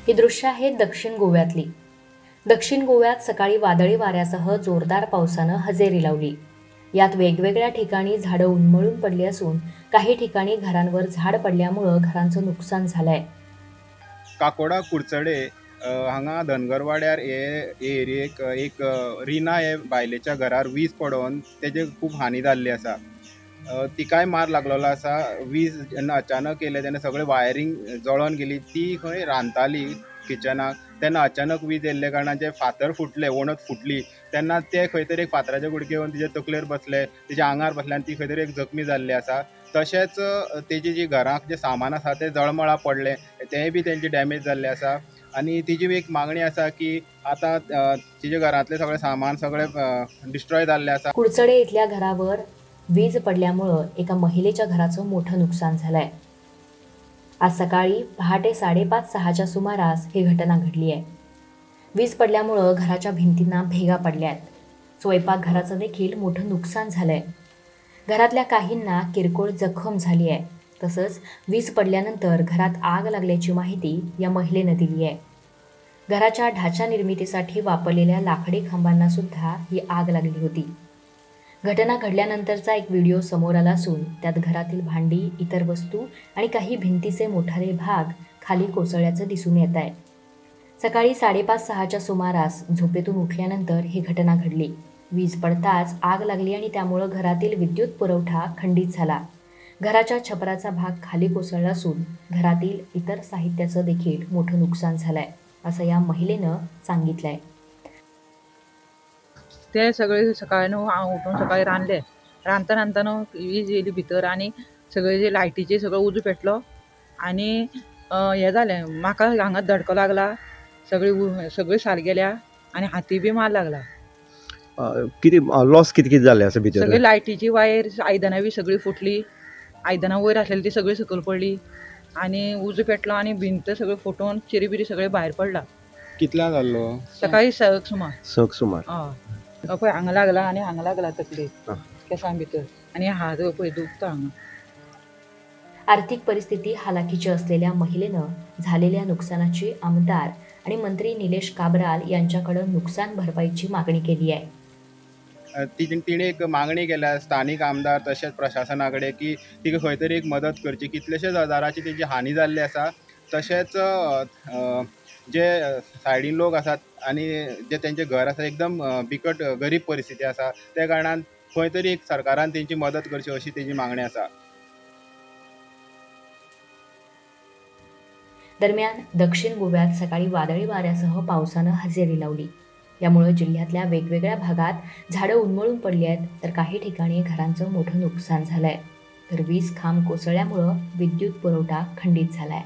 ही दृश्य आहेत दक्षिण गोव्यातली. दक्षिण गोव्यात सकाळी वादळी वाऱ्यासह जोरदार पावसानं हजेरी लावली. यात वेगवेगळ्या ठिकाणी झाडं उन्मळून पडली असून काही ठिकाणी घरांवर झाड पडल्यामुळं घरांचं नुकसान झालंय. काकोडा कुडचडे हांगा धनगरवाड्यार हे एरियेक एक रिना हे बायलेच्या घरार वीज पडोन तेजे खूब हानी जाल्ली आसा. तिकाय मार लागलेलो आसा. वीज जेन्ना अचानक येयलें तेन्ना सगळें वायरींग जळोन गेली. ती खंय रांदताली किचनाक तेन्ना अचानक वीज येयल्ले कारणान जे फातर फुटले, वणत फुटली तेन्ना ते खंय तरी एक फातराचे कुडके येवन तिजे तकलेर बसले, तिच्या आंगार बसले आनी ती खंय तरी एक जखमी जाल्ली आसा. तशेंच तेजी जी घराक जें सामान आसा तें जळमळा पडलें, तेंय बी तेंची डॅमेज जाल्लें आसा. आनी तिजी बी एक मागणी आसा की आतां तिजे घरांतलें सगळें सामान सगळें डिस्ट्रॉय जाल्लें आसा. कुडचडे इथल्या घरावर वीज पडल्यामुळं एका महिलेच्या घराचं मोठं नुकसान झालंय. आज सकाळी पहाटे 5:30-6च्या सुमारास ही घटना घडली आहे. वीज पडल्यामुळं घराच्या भिंतींना भेगा पडल्या आहेत. स्वयंपाकघराचं देखील मोठं नुकसान झालंय. घरातल्या काहींना किरकोळ जखम झाली आहे. तसंच वीज पडल्यानंतर घरात आग लागल्याची माहिती या महिलेनं दिली आहे. घराच्या ढाचा निर्मितीसाठी वापरलेल्या लाकडी खांबांना सुद्धा ही आग लागली होती. घटना घडल्यानंतरचा एक व्हिडिओ समोर आला असून त्यात घरातील भांडी, इतर वस्तू आणि काही भिंतीचे मोठाले भाग खाली कोसळल्याचं दिसून येत आहे. सकाळी 5:30-6च्या सुमारास झोपेतून उठल्यानंतर ही घटना घडली. वीज पडताच आग लागली आणि त्यामुळं घरातील विद्युत पुरवठा खंडित झाला. घराच्या छपराचा भाग खाली कोसळला असून घरातील इतर साहित्याचं देखील मोठं नुकसान झालंय असं या महिलेनं सांगितलंय. ते सगळे सकाळी न्हू हांव उठून सकाळी रांदले, रांदता रांदता न्हू वीज येयली भितर आनी सगळे जे लायटीचे सगळो उजो पेटलो आनी हें जालें. म्हाका हांगा धडको लागला, सगळी सगळी साल गेल्या आनी हाती बी मार लागला. कितें लॉस कितें कितें जालें आसा भितर? सगळी लायटीची वायर, आयदनां बी सगळी फुटली, आयदनां वयर आसलेली ती सगळी सकयल पडली आनी उजो पेटलो आनी भिंत सगळी फुटून चिरी बिरी सगळें भायर पडला. कितल्या जाल्लो? सकाळी 6 सुमार. 6 सुमार. हय, पळय हांगा लागला आनी हांगा लागला तकलेक, केंसां भितर, आनी हात पळय दुखता हांगा. आर्थिक परिस्थिती हालाखीची असलेल्या महिलेनं झालेल्या नुकसानाची आमदार आणि मंत्री निलेश काब्राल यांच्याकडे नुकसान भरपाईची मागणी केली आहे. तिणें एक मागणी केल्या स्थानीक आमदार तशेंच प्रशासना कडेन की तिका खंय तरी एक मदत करची. कितलेशेच हजाराची तेजी हानी जाल्ली आसा. तशेंच जे सायडीन लोक आसात आनी जे तेंचें घर आसा एकदम बिकट गरीब परिस्थिती आसा, त्या कारणान खंय तरी एक सरकारान तेंची मदत करची अशी तेजी मागणी आसा. दरम्यान दक्षिण गोव्यात सकाळी वादळी वाऱ्यासह पावसानं हजेरी लावली. यामुळे जिल्ह्यातल्या वेगवेगळ्या भागात झाडं उन्मळून पडली आहेत, तर काही ठिकाणी घरांचं मोठं नुकसान झालंय. तर वीज खांब कोसळल्यामुळं विद्युत पुरवठा खंडित झालाय.